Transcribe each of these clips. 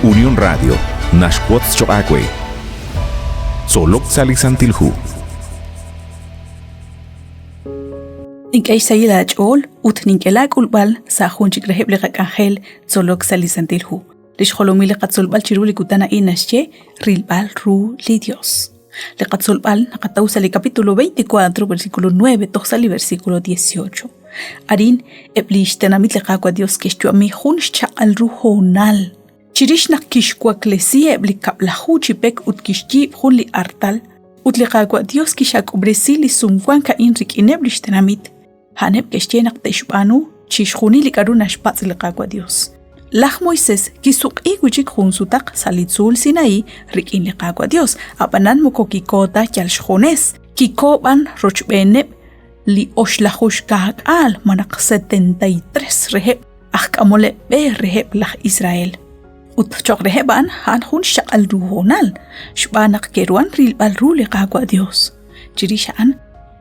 Unión Radio naxwotz choq' aawe. Tzolok sa' li Santil Hu. Nink'e xsahil aach'ool ut nink'e laak'ulb'al sa' jun chik reheb' li qak'anjel Tzolok sa' li Santil Hu. Li xjolomil li qatzolb'al chiru li kutan a'in naxye rilb'al ru li Dios. Li qatzolb'al naqataw sa' li capítulo 24, versículo 9 toj sa' li versículo 18. Arin, eb' li xtenamit li Qaawa' Dios ke'xyu'ami jun xchaq'al ru hoonal. Chirix naq kixwaklesi eb' li kab'laju chi pek ut kixyiib' jun li artal, ut li Qaawa' Dios kixak'ob'resi li sumwank a'in rik'ineb' lix tenamit, a'aneb' ke'xye naq te'xb'aanu chixjunil li k'a'ru naxpatz' li Qaawa' Dios. Laj Moises kisuq'i wi' chik jun sutaq sa' li tzuul Sinaí rik'in li Qaawa' Dios, a'b'anan moko kikoo ta yal xjunes, kikoo b'an rochb'eeneb' li oxlaju xkaak'aal malaj 73 reheb' aj k'amoleb' b'e reheb' laj Israel. Ut choq' reheb' a'an, a'an jun xchaq'al ru hoonal, xb'aan naq ke'ruhan rilb'al ru li Qaawa' Dios. Chirix a'an,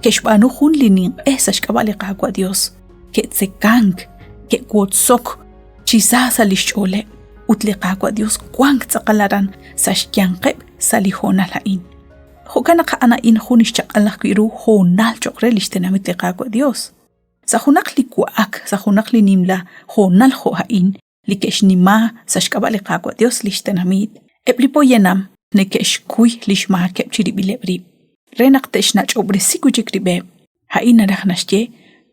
ke'xb'aanu jun li ninq'e sa' xk'ab'a' li Qaawa' Dios. Ke'tzekank, ke'wotzok chi sa sa' lix ch'ooleb', ut li Qaawa' Dios wank tz'aqal aran sa' xyanqeb' sa' li hoonal a'in. Jo'kan naq a'an a'in jun xchaq'al ajwi' ru hoonal cho'q re lix tenamit li Qaawa' Dios. Sa' junaq li wa'ak, sa' junaq li nimla hoonal jo' a'in li ke'xnima sa' xk'ab'a' li Qaawa' Dios lix tenamit, eb' li poyanam neke'xkuy lix maakeb' chirib'ileb' rib' re naq te'xnach'ob'resi wi' chik rib'eb'. A'in naraj naxye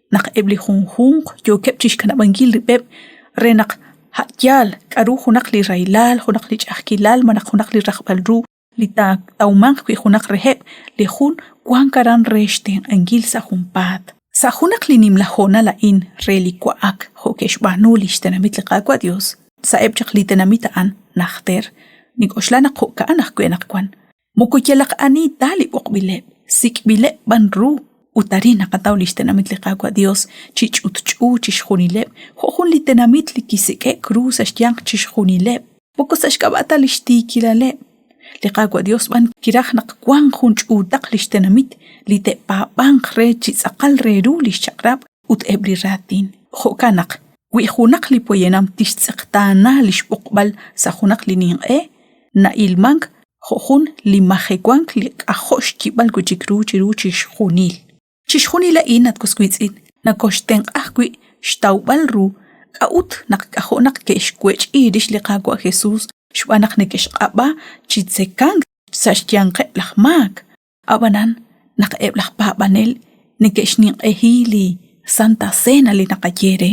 naq eb' li junjunq yookeb' chixkanab'ankil rib'eb' re naq a' yaal k'aru junaq li rahilal, junaq li ch'a'ajkilal malaj junaq li rajb'al ru li taatawmanq wi' junaq reheb' li jun wank aran re xtenq'ankil sa' junpaat. Sa' junaq li nimla hoonal a'in re li wa'ak jo' ke'xb'aanu li xtenamit li Qaawa' Dios, sa'eb' chaq li tenamit a'an najter, nink'oxla naq jo'ka'an ajwi' anaqwan, moko yalaq ani ta li b'oqb'ileb', sik'b'ileb' b'an ru, ut arin naqataw li xtenamit li Qaawa' Dios chi ch'utch'u chixjunileb' jo' jun li tenamit li kisik'e'k ru sa' xyanq chixjunileb'. Moko sa' xk'ab'a' ta li xtiikilaleb'. Li Qaawa' Dios b'an kiraj naq wanq jun ch'uutaq li xtenamit li te'paab'anq re chi tz'aqal re ru li xchaq'rab' ut eb' li raatin. Jo'kan naq, wi junaq li poyanam tixtz'eqtaana li xb'oqb'al sa' junaq li ninq'e, na'ilmank jo' jun li majewank li k'ajo' xyib'al wi' chik ru chiru chixjunil. Chixjunil a'in, at was wiitz'in, nakoxtenq'a ajwi' xtawb'al ru k'a'ut naq k'ajo' naq ke'xwech'i rix li Qaawa' Jesus xb'aan naq neke'xq'ab'a chi tzekank sa' xyanqeb' laj maak. Ab'anan, naq eb' laj paab'anel neke'xninq'ehi li Santa Cena li naqaye re,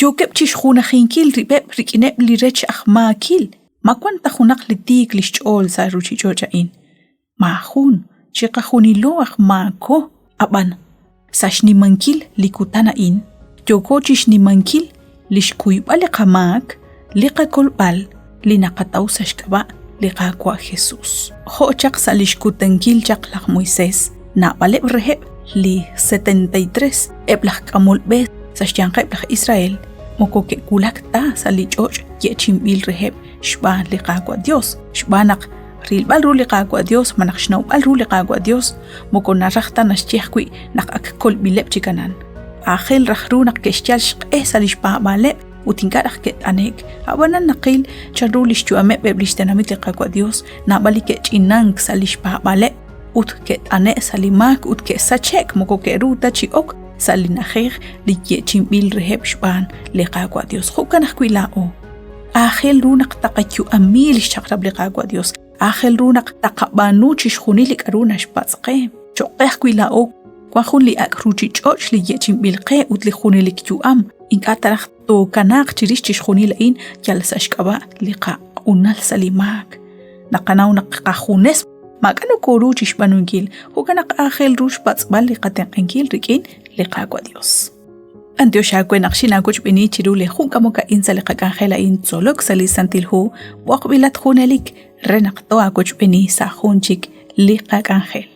yookeb' chi xjunajinkil rib'eb' rik'ineb' li rech aj maakil. Ma wank ta junaq li tiik li xch'ool sa' ruuchich'och' a'in? Maajun, chiqajunilo aj maako. Ab'an, sa' xnimankil li kutan a'in, yooko chi xnimankil li xkuyb'al li qamaak, li qakolb'al, li naqataw sa' xk'ab'a' li Qaawa' Jesús. Jo' chaq sa' li xkutankil chaq laj Moisés, naab'aleb' reheb' li 73 eb' laj k'amol b'e sa' xyanqeb' laj Israel moko ke'wulak ta sa' li ch'och' yeechi'inb'il reheb' xb'aan li Qaawa' Dios, xb'aan naq rilb'al ru li Qaawa' Dios malaj xnawb'al ru li Qaawa' Dios moko naraj ta naxye ajwi' naq ak kolb'ileb' chi kanan. Aajel raj ru naq ke'xyal xq'e sa' lix paab'aaleb' ut ink'a' raj ke't'ane'k. A'b'anan naqil chanru lix yu'ameb' eb' lix tenamit li Qaawa' Dios, naab'al li ke'ch'inank sa' lix paab'aaleb' ut ke't'ane' sa' li maak ut ke'sache'k moko ke'ru ta chi ok sa' li na'ajej li yeechi'inb'il reheb' xb'aan li Qaawa' Dios. Jo'kan ajwi' laa'o. Aajel ru naq taqayu'ami lix chaq'rab' li Qaawa' Dios. Aajel ru naq taqab'aanu chixjunil li k'a'ru naxpatz' qe. Choq' qe ajwi' laa'o, wan jun li ak' ruchich'och' li yeechi'inb'il qe ut li junelik yu'am. Ink'a' ta raj tookanaaq chirix chixjunil a'in yal sa' xk'ab'a' li qaq'unal sa' li maak. Naqanaw naq qajunes maak'a' nokoru chixb'aanunkil, jo'kan naq aajel ru xpatz'b'al li qatenq'ankil rik'in li Qaawa' Dios. B'antiox aawe naq xinaawochb'eeni chiru li jun k'amok a'in sa' li qak'anjel a'in tzolok sa' li Santil Hu, b'oqb'ilat junelik re naq too'aawochb'eeni sa' jun chik li qak'anjel.